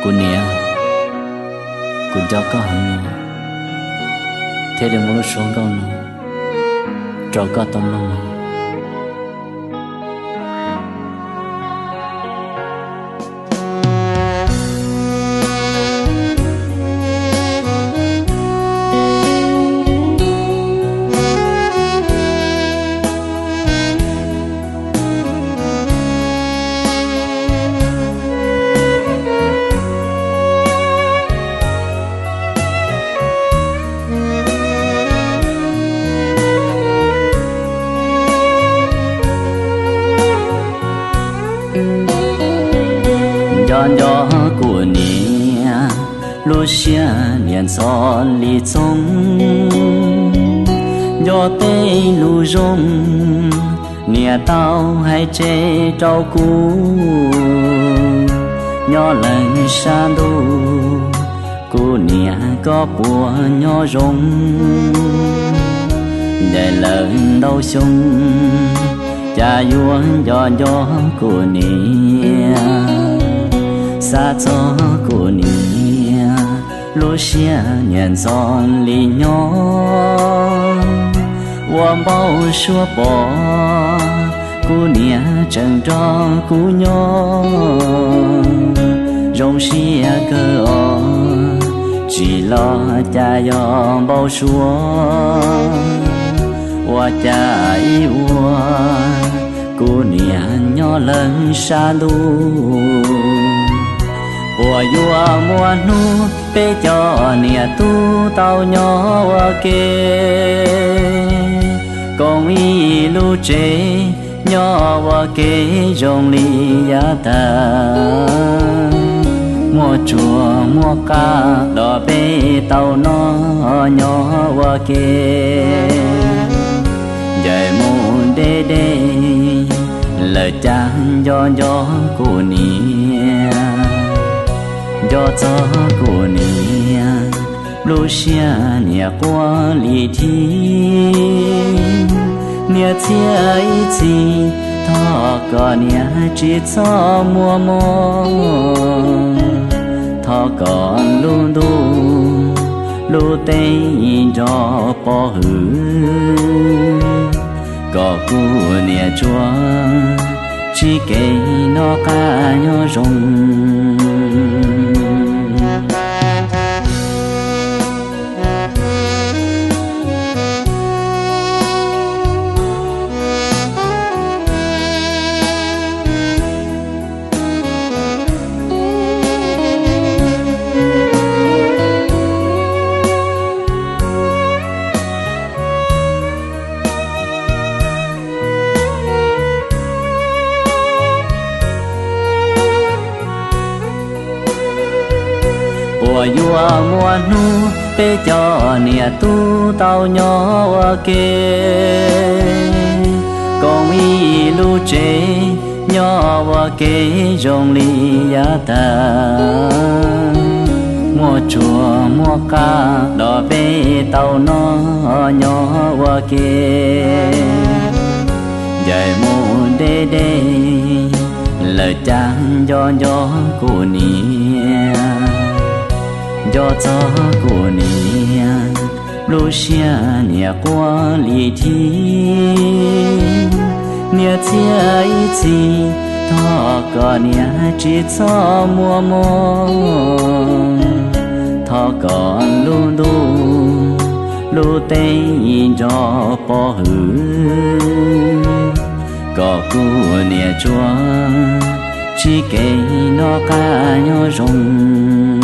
Kuv niam, kuv nco koj heev no, thiaj li muab lub suab nkauj no rau koj tau mloog. Nco nco kuv niam, lub siab niam ntxhov li txooj, nco tej lus zoo niam tau hais tseg rau kuv. Nyob leej sab ntuj, kuv niam koj puas nyob zoo? Ncaim lawm ntau xyoo, cas yuav nco nco kuv niam, xav txog kuv niam, lub siab niam ntxhov li nyob. Ua npau suav pom kuv niam tseem nrog kuv nyob, zoo siab kawg os, tsis los cas yog npau suav. Ua cas ib ua kuv niam nyob leej sab ntuj, puas yuav muaj hnub peb cov niam tub tau nyob ua ke, koom ib lub tsev nyob ua ke zoo li yav tag. Muaj tsuag muaj qab los peb tau noj nyob ua ke. Ncaim mus deb deb lawm cas nco nco kuv niam, nco txog kuv niam, lub siab niam quaj li thib. Niam txhiaj ib txhis, thov kom niam tsis txhob muaj mob, thov kom lub ntuj lub teb nrog pov hwm, kom kuv niam tsuas tsis kev noj qab nyob zoo. Puas yuav muaj hnub peb cov niam tub tau nyob ua ke, koom ib lub tsev nyob ua ke zoo li yav tag. Muaj tsuag muaj qab los peb tau noj nyob ua ke. Ncaim mus deb deb lawm cas nco nco kuv niam, nco txog kuv niam, lub siab niam quaj li thib. Niam txhiaj ib txhis, thov kom niam tsis txhob muaj mob, thov kom lub ntuj lub teb nrog pov hwm, kom kuv niam tsuas tsis kev noj qab nyob zoo.